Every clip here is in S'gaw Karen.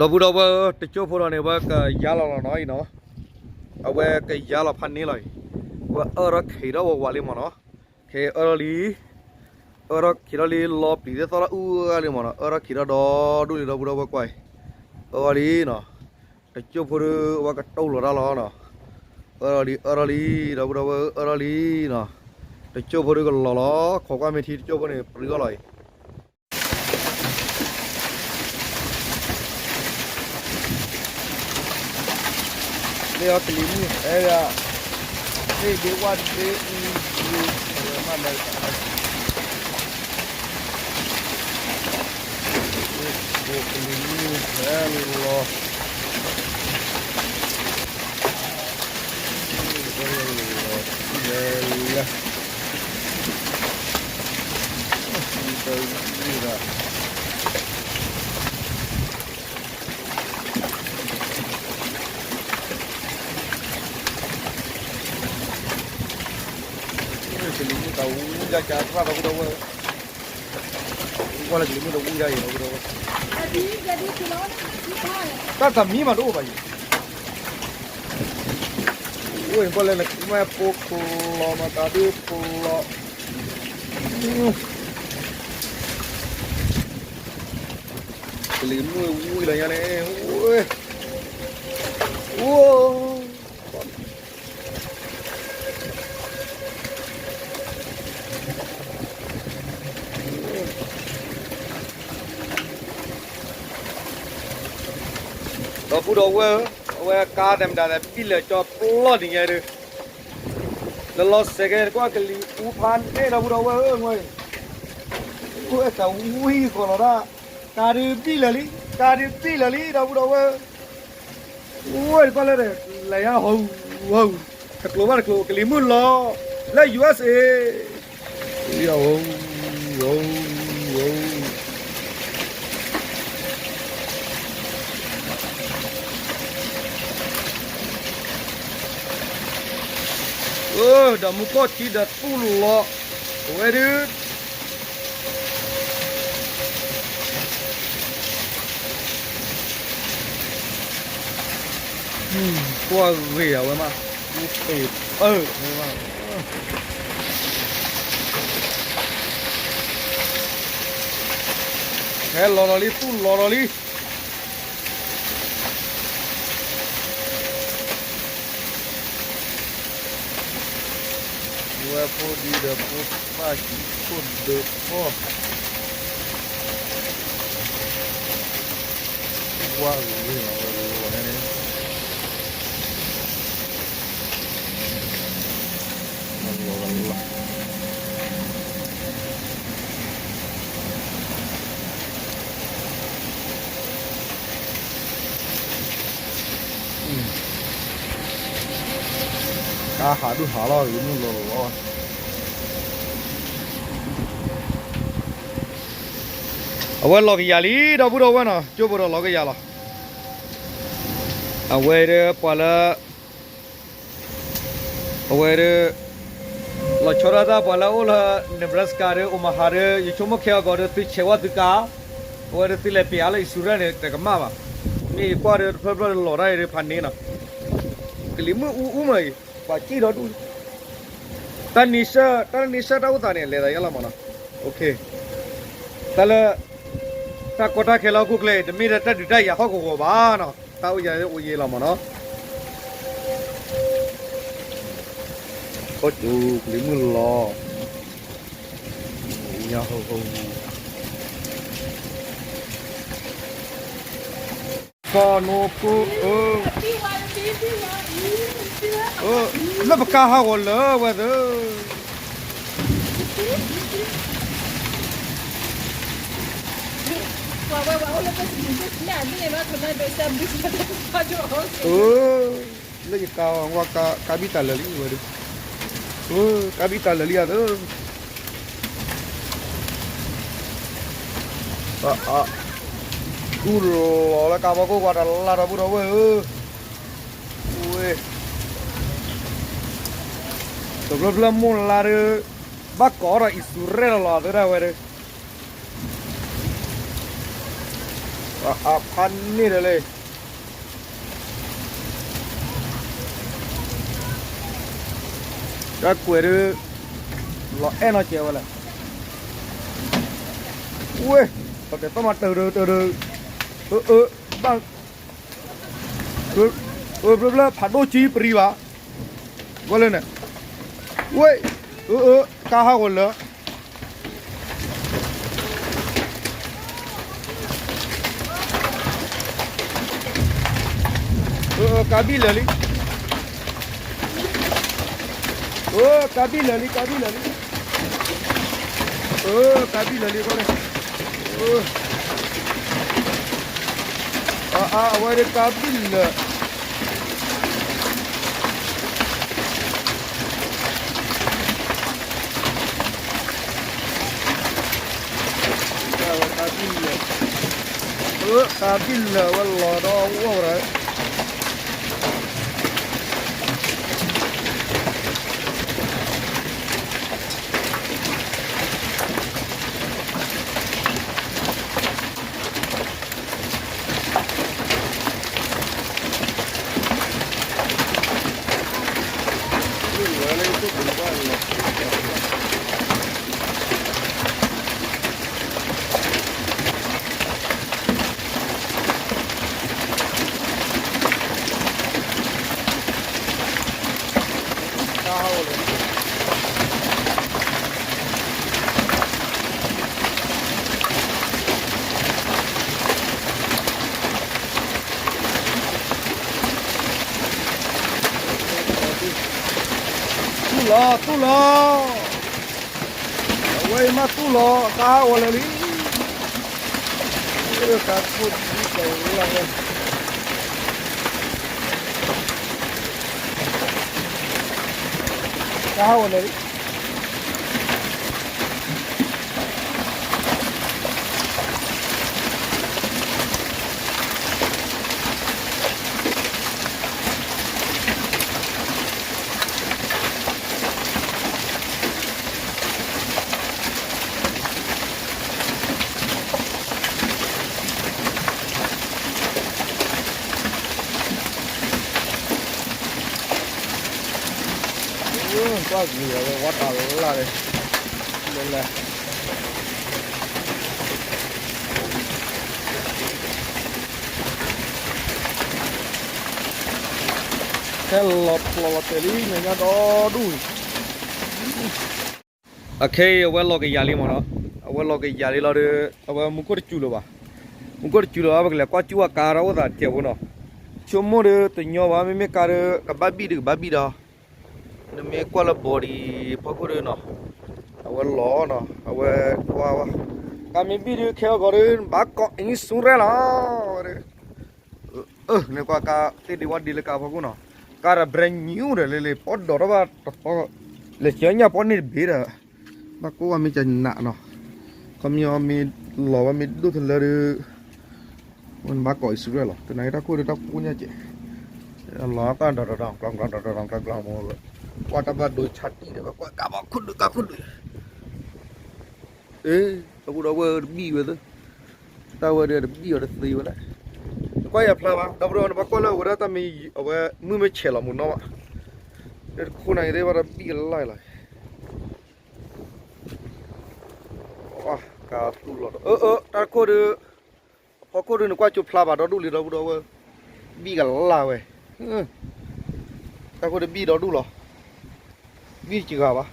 ဒီပုၢ်ဒီဝဲၢ်ဧၢ, တကၠိၢ်ဖိဒီးန့ၣ် အဝဲကယါလီၤလီၤနီၤအံၤနီၤ, အဝဲကယါလီၤဖးန့ၢ်လီၤအံၤ, အဝဲအၢထီၣ်ခံးထီၣ်ဝးဝးလံမ့ၢ်နီၤ, ခဲအၢထီၣ်လံ, အၢထီၣ်ခံးထီၣ်လံ လီၤပျံၤသ့ၣ်သီၣ်လၢအူအါလံမ့ၢ်နီၤ, အၢထီၣ်ခံးထီၣ်ဒီဒူၣ်လံ ဒီပုၢ်ဒီဝဲၢ်ကွၢ်အံၤ, အၢထီၣ်လံနီၤ, တကၠိၢ်ဖိဒီး အဝဲကတိၢ်လီၤတၢ်လီၤနီၤ, အၢထီၣ်လံ အၢထီၣ်လံ ဒီပုၢ်ဒီဝဲၢ် အၢထီၣ်လံနီၤ, တကၠိၢ်ဖိဒီးကလီၤလီၤ, ခိးကွၢ်မ့ၢ်ထံတကၠိၢ်ဖိန့ၣ် ပြံအီၤလီၤအံၤ မ့ၢ်အီၤကလံၤမုၢ်ဟဲယၤ, မ့ၢ်ဒ့ဝၣ်ဒ့အူယ့, အဝဲမ့ၢ်မၤတၢ်, ကလံၤမုၢ်ဟဲလီၤ, လီၤ, လီၤ, လီၤ, ကလံၤမုၢ်တၢ်အူယါကၢ်သရၣ် ဒီပုၢ်ဒီဝဲၢ်, ကွၢ်လၢကလံၤမုၢ်တၢ်အူယါအံၤ ဒီပုၢ်ဒီဝဲၢ်, တၢ်တမံၤမးတအိၣ်ဘၣ်အံၤ, အိၣ်ကွၢ်လၢနကမၢ်ဖိဖျိးမး တၢ်ဒုးဖျိး ကလံၤမုၢ်ဝံၤလီၤညါန့ၣ်, အိၣ်, ဒီပုၢ်ဒီဝဲၢ်, အဝဲကါတမတၤလဲၣ် ဘံၣ်လၢာ်ကၠီပျီၢ်ဒံးညါဒီး, လၢလီၤစဲးကဲ ကွၢ်ကလံၤအူဖးန့ၢ် ဒီပုၢ်ဒီဝဲၢ်ဧၢ, ဝဲတၢ်ဝံဃီလီၤဒၣ်, ကါဒုးဘံၣ်လၢာ်လံ, ကါဒုးဘံၣ်လၢာ်လံ ဒီပုၢ်ဒီဝဲၢ်, ဝဲကွၢ်လၢာ်, လဲၤယါဟီ, ဟီ, တကျိၤဘၣ်တကျိၤ ကလံၤမုၢ်လီၤ, လၢ ယူၢ်အ့းအ့း ဒီးမူကီၢ်ထံဒီးသူၣ်လီၤ, အဝဲဒုး ကွၢ်ဂ့ၤအဝဲမး, ပ့ၤပၢၢ်ဝဲမး, ဟဲလီၤလီၤလံ သူၣ်လီၤလီၤလံ. ဝဲဖိဒံဒီးဖိသၣ်ခံခိၣ်ဒုးဖီၣ်, ဝါဂ့ၤဝဲလီၤန့ၣ်, လီၤလီၤလီၤ. တၢ်ဟးဒုၣ်ဟးလီၤ ဂ့ၤမုၢ်လီၤလီၤ. အဝဲလီၤကယၤလံ ဒီပုၢ်ဒီဝဲၢ်နီၤ, ကၠိဖိဒီးလီၤကယၤလီၤ. အဝဲဒၣ်ပှၤလၢ အဝဲဒၣ် လီၤဆီဒၣ်တၢ်ပှၤလၢအိၣ်လၢ Nebraska ဒီး Omaha ဒီး ယဆိကမိၣ်ခဲအံၤကီးဒီး သုဆဲးဝဲသုကါ, အဝဲဒၣ်သုလဲၤပျးအါလၢအံၣ်စရ့လးန့ၣ် တကမၣ်ဘၣ်. မ့ၢ်ယကွၢ်ဒီးတဖျၢၣ်ဖျၢၣ်လီၤတၢ်အံၤဒီးဖးန့ၣ်နီၤ, ကလံၤမုၢ်အူအူမးအံၤ ပှၤစံၣ်ဒီဒူၣ် တၢ်နံၤဆၢ တၢ်နံၤဆၢတၢ်အိၣ်သးန့ၣ် လဲၤသးယါလီၤမးနီၤ, တၢ်လၢ တၢ်ကီတၢ်ခဲလၢဟီၣ်ခိၣ်ချၢအံၤ တမ့ၢ်လၢတၢ်ဒုးတၢ်ယၤဟီၣ်ကဝီၤဘၣ်နီၤ, တၢ်အိၣ်ယၤအိၣ်ယံၤလီၤမးနီၤ, ကီၢ်ကၠိကလံၤမုၢ်လီၤ, ညါဟိဟိ ကီၢ်နိဖိအၢ, လၢပကါဟးဂီၤလၢာ်ဝဲသၢ လၢယကါ ကါဘံၣ်တၢ်လၢာ်လံဝဲဒီး, ကါဘံၣ်တၢ်လၢာ်လံအသၢ, အ, အ, ကူၣ်လီၤလၢကါဘီကိၢ်ကွၢ်တၢ်လၢ်ဒီပုၢ်ဒီဝဲၢ်ဧၢ, ဝဲ, တဖျၢၣ်ဖျၢၣ်မိၢ်လါဒီး, ဘၣ်ကိးဒီးအံၣ်စရ့လးလီၤသၢဒၣ်ဝဲဒီး အဖးန့ၣ်ဒီးလံ, တၢ်ကွဲးဒုး လီၤအဲၣ်နီၤကဲဝဲလဲၣ်, ဝ့ၢ်, ပကသီၣ်မၤတၢၢ်တၢၢ်တၢၢ်, အၢ အၢ ဘၣ်, ဖးဒိၣ်ကံပရံဘၣ်, ဝဲလဲၣ်န့ၣ်, ဝ့ၢ်, အၢ အၢ ကါဟးဂီၤလၢာ် အၢ ကါဘံၣ်လၢာ်လံ, အၢ ကါဘံၣ်လၢာ်လံ ကါဘံၣ်လၢာ်လံ, အၢ ကါဘံၣ်လၢာ်လံဃီန့ၣ်, အၢ အဝဲဒၣ်ကါဘံၣ်လၢာ် ဝဲကါဘံၣ်လၢာ်, အၢ ကါဘံၣ်လၢာ်ဝဲလီၤဒီးအီၣ်ဝဲဒၣ် တူၢ်လီၤ တူၢ်လီၤ, အဝဲအံၤမ့ၢ်တူၢ်လီၤ ကါဟးဂီၤလၢာ်လံ, ကါခိၣ်ဒ်ကလၢ်ဝဲ, ကါဟးဂီၤလၢာ်လံ ကွၢ်က့ၤဝဲဝါတၢ်လၢ်န့ၣ်, လဲၤလဲၤ, ဟဲလီၤဖျိလီၤတဲာ်လံ မဲာ်ညါဒီဒူၣ်, အခဲအံၤ အဝဲလီၤကယၤလံမ့ၢ်နီၤ, အဝဲလီၤကယၤလံလီၤဒီး အဝဲမူခိၣ်တစူၤလၢၤဘၣ်, မူခိၣ်တစူၤလၢၤဘၣ် ပကလဲၤကွၢ်စူၣ်အကါဒီးအိၣ်သးတစဲးဖိနီၤ, ဆိကမိၣ်ဒီးတညီဘၣ် မ့မ့ၢ်ကါဒီး ကဘၣ်ဘံၣ်ဒီးကဘၣ်ဘံၣ်ဒီး နမ့ၢ်ကွၢ်လၢ body ဖီခိၣ်ဒီးနီၤ, အဝဲလီၤနီၤ အဝဲကွၢ်ဝဲ, ကါမ့ၢ်ဘံၣ်ဒီးခဲအဂီၤဒီး နဘၣ်ကိး insurance လီၤ, အၢ နကွၢ်ကါသ့ၣ်ဒံးဝဲဒံးလၢကါဖီခိၣ်နီၤ, ကါဒီး brand new ဒီးလၢလၢ ပီၣ်ဒီးထီၣ်ဘၣ်တပီၣ်, လဲၤကၢညၣ်ပီၣ်န့ၢ်တဘ့ၣ်ဒီး, ဘၣ်ကိးဝဲမ့ၢ်ကနးနီၤ, ခီပညီမ့ၢ်လီၤဝဲမ့ၢ်ဒိၣ်ထီၣ်လၢဒီး နဘၣ်ကိး insurance လီၤ, တနၤအံၤတၢ်ခိၣ်ဒီးတၢ်ကိၢ်ညါကဲး, လီၤတၢ်ဒီးဒီးဒီး ကျီကျီဒီးဒီးဒီးကျီကျီမ့ၢ်, ကွၢ်တၢ်ဘၣ်ဒိဆါတံၢ်ဒီး ကွၢ်ကါဘၣ်ခိၣ်ဒုး ကါခိၣ်ဒုး, အ့ ဒီပုၢ်ဒီဝဲၢ်တဘံၣ်ဝဲသ့, တၢ်ဝဲဒီးတဘံၣ်အီၤတသ့ဝဲလဲၣ်, နကွၢ်ယၤဖျါဘၣ် ဒီပုၢ်ဒီဝဲၢ် နဘၣ်ကွၢ်လၢအဝဲဒၣ်တၢ်မ့ၢ် အဝဲမုၢ်မ့ၢ်ဆဲးလီၤမူနီၢ်ဘၣ်, တခိၣ်နၤအံၤသ့ၣ်ဘၣ်ဒီးဘံၣ်ကလၢ်လီၤ, ကါသူၣ်လီၤဒီး အၢ အၢ တၢ်ခိၣ်ဒီး အဖီခိၣ်ဒုး နကွၢ်ကၠိဖျါဘၣ်ဒီဒူၣ်လံ ဒီပုၢ်ဒီဝဲၢ်, ဘံၣ်ကလၢ်ဝဲ, တၢ်ခိၣ်ဒုးဘံၣ်ဒီဒူၣ်လီၤ, ဘံၣ်စှၤဘၣ်,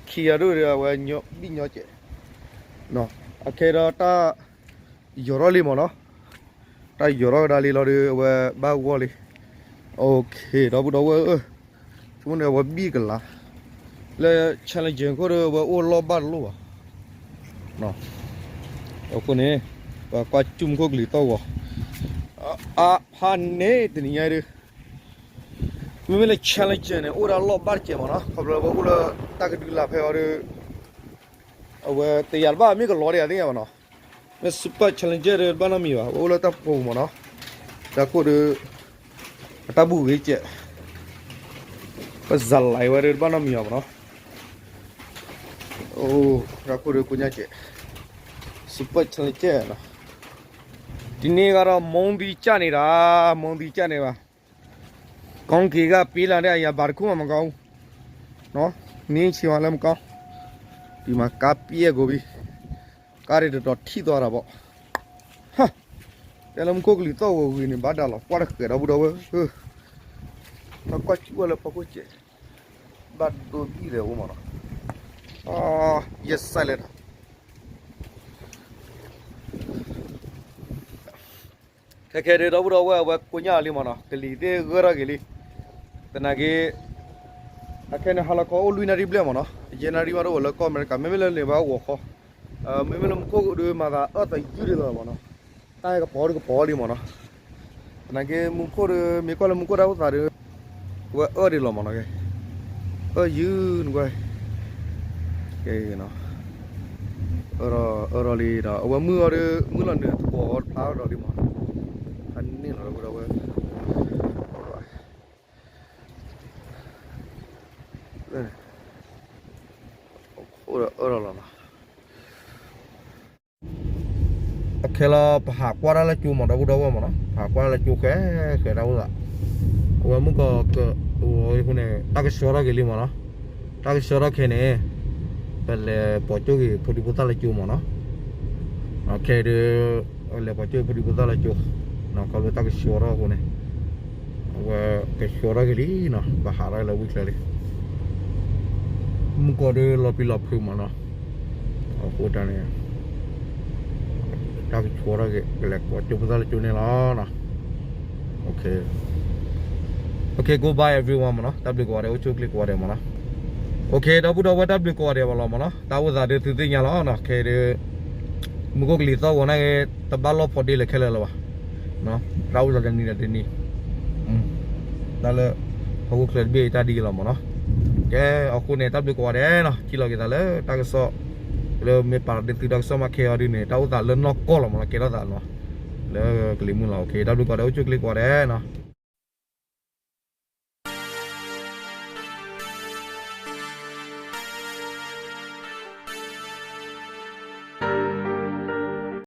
ခံဂၤဒိၣ်ဒီး အဝဲဘံၣ်ညီကဲး, အခဲဒီးတၢ်ယီၤထီၣ်လံမ့ၢ်နီၤ, တၢ်ယီၤထီၣ်ကဒါလံလီၤဒီး အဝဲဘၣ်ဂီၢ်လံ, ဒီပုၢ်ဒီဝဲၢ်ဧၢ, ဆိကမိၣ်န့ၣ် အဝဲဘံၣ်ကလၢ်, လၢ Challenger ခိၣ်ဒီး အဝဲအိၣ်လီၢ်ဘၣ်တလိၣ်ဘၣ် အဃိန့ၣ် ပှၤကွၢ်စူၣ်မူခိၣ်ကလံၤသီၣ်ဂီၤ, အဖးန့ၣ်တနံၤညါဒီး, မ့မ့ၢ်လၢ Challenger န့ၣ် အိၣ်ဒၣ်လီၢ်ဘၣ်တစဲးမ့ၢ်နီၤ, ခီဖျိလၢပှၤအိၣ်လၢတၢ်ကဒုလာ်ဖဲအီၤဒီး, အဝဲတယၤတဘၣ်မ့ၢ်ကလီၤဒံးယၤသ့ၣ်ညါဘၣ်နီၤ, မ့ၢ် Super Challenger ဒီးတဘၣ်နီတမံၤဘၣ်, ပှၤအိၣ်လၢတၢ်ပူၤမ့ၢ်နီၤ, တၢ်ခိၣ်ဒီး အတၢ်ဘူၣ်ဂ့ၤစဲး, ပစးလံဝဲဒီးတဘၣ်နီတမံၤဘၣ်မ့ၢ်နီၤ, အိၣ် တၢ်ခိၣ်ဒီးကိးညါစဲး, Super Challenger နီၤ, ဒ်န့ၣ်ဂၤဒီး မူသံကၢ်န့ၣ်ဒၣ်, မူသံကၢ်န့ၣ်ဘၣ်, ကီက့ၤဂၤပ့လၢ်ဒ်အယၤဘၣ်တခူၣ်မးမကီ, န့ၣ်ဆံးဝဲလၢမကီ, ဒ်မးကါပ့ၢ်အကိးဘံ, ကါဒ်တတီၤထံၣ်သီတၢ်ဘီ, တဲလၢမူခိၣ်ကလံၤသီၣ်ဂီၤဂ့ၤန့ၣ် ဘၣ်ဒၣ်လီၤ ကွၢ်တဃဲးဒီပုၢ်ဒီဝဲၢ်, တၢ်ကွၢ်ကၠူၣ်ဝဲလၢဖီခိၣ်စဲး, ဘၣ်ဒိဘံၣ်လဲၣ်အိၣ်မးနီၤ, ယဲစဲးလဲၣ် ခဲခဲဒုး ဒီပုၢ်ဒီဝဲၢ် အဝဲကိညၣ်လံမ့ၢ်နီၤ, ကလံၤသ့ၣ်ဂၢၢ်ထီၣ်က့ၤလံ, သနာ်က့ အခဲန့ၣ် ဟါလီၤခီအိၣ်လွံၢ်နၣ်ရံၣ်ဘျဲၣ်မ့ၢ်နီၤ, ယဲနၣ်ရံၣ်မးတအိၣ်လၢကီၢ်အမဲရကၤ, မ့မ့ၢ်လၢန့ၣ်ဘၣ်ဂီၤခီ, မ့မ့ၢ်လၢမူခိၣ်ဒုးမၤသးအၢၣ်သယုၢ်ဒ်သိးမ့ၢ်နီၤ, တၢ်ဟဲကပီၤဒုးကပီၤလံမ့ၢ်နီၤ, သနာ်က့မူခိၣ်ဒုး မ့ၢ်ကွၢ်လၢမူခိၣ်တၢ်အိၣ်သးဒုး အဝဲအၢၣ်ဒံးလီၤမ့ၢ်နီၤ, အၢၣ်ယုၢ်နကွၢ်, အၢၣ်ထီၣ်လံဒီး အဝဲမုၢ်အီၤဒုး မုၢ်လီၤနုာ်တပီၤအီၤတဖျါဒီးလံမ့ၢ်နီၤ, အန့ၣ်လီၤဒီပုၢ်ဒီဝဲၢ်, အၢၣ်ထီၣ်လီၤနီၤ အခဲလၢပဟးကွၢ်တၢ်လၢကၠိမ့ၢ်ဒီပုၢ်ဒီဝဲၢ်မ့ၢ်နီၤ, ပဟးကွၢ်တၢ်လၢကၠိဃဲဃဲတၢ်အိၣ်သး, အဝဲမုၢ်ကီးကအိၣ်အဃိန့ၣ် တၢ်ကဆှီထီၣ်က့ၤလံမ့ၢ်နီၤ, တၢ်ကဆှီထီၣ်ခဲန့ၣ် ပလဲၤပိာ်ကၠိက့ၤဖိဒံဖိသၣ်လၢကၠိမ့ၢ်နီၤ, ခဲဒုး လဲၤပိာ်ကၠိဖိဒံဖိသၣ်လၢကၠိ, ခီဖျိတၢ်ကဆှီထီၣ်အဃိန့ၣ် အဝဲကဆှီထီၣ်က့ၤလံနီၤ, ပဟးထီၣ်လၢဝံချၢလံ မုၢ်ကီးဒုးလီၤပျံၤလီၤဖုးမ့ၢ်နီၤ, အဃိတၢ်န့ၣ် တၢ်ကဆှီထီၣ်က့ၤ ကလဲၤကိးကၠိဖိသၣ်လၢကၠိန့ၣ်လီၤနီၤ, OK, OK, goodbye everyone မ့ၢ်နီၤ, တၢ်ဘျုးကိးဂၤဒဲး အိၣ်ဆူၣ်အိၣ်ချ့ကိးဂၤဒဲးမ့ၢ်နီၤ, OK ဒီပုၢ်ဒီဝဲၢ် တၢ်ဘျုးကိးဂၤဒဲးဘၣ်လီၤမ့ၢ်နီၤ, တၢ်အိၣ်သးဒုးသုသ့ၣ်ညါလီၤနီၤ, ခဲဒုး မူခိၣ်ကလံၤသီၣ်ဂီၤန့ၣ်ဂ့ၤ တဘၣ်လီၣ်ဖိးဒ့လၢခဲလၢာ်လၢၤဘၣ်, တၢ်အိၣ်သးတနံၤဒီးတနံၤ, တၢ်လၢ ဟီၣ်ခိၣ်ချၢတဘ့ၣ်တၢ်ဒ်အံၤလီၤမ့ၢ်နီၤ, ကဲ အဃိန့ၣ် တၢ်ဘျုးကိးဂၤဒဲးနီၤ, ထံၣ်လီၤက့ၤသးလၢတၢ်ကစီၣ် လၢမ့ၢ်ပာ်လီၤဒ့သုတၢ်ကစီၣ်မးခဲအံၤဒ်န့ၣ် တၢ်အိၣ်သးလၢနီၢ်ကီၢ်လီၤမ့ၢ်နီၤ, ကဲထီၣ်သးနီၤ, လၢကလံၤမုၢ်လီၤ, OK, တၢ်ဘျုးကိးဂၤဒဲး အိၣ်ဆူၣ်အိၣ်ချ့ကိးဂၤဒဲးနီၤ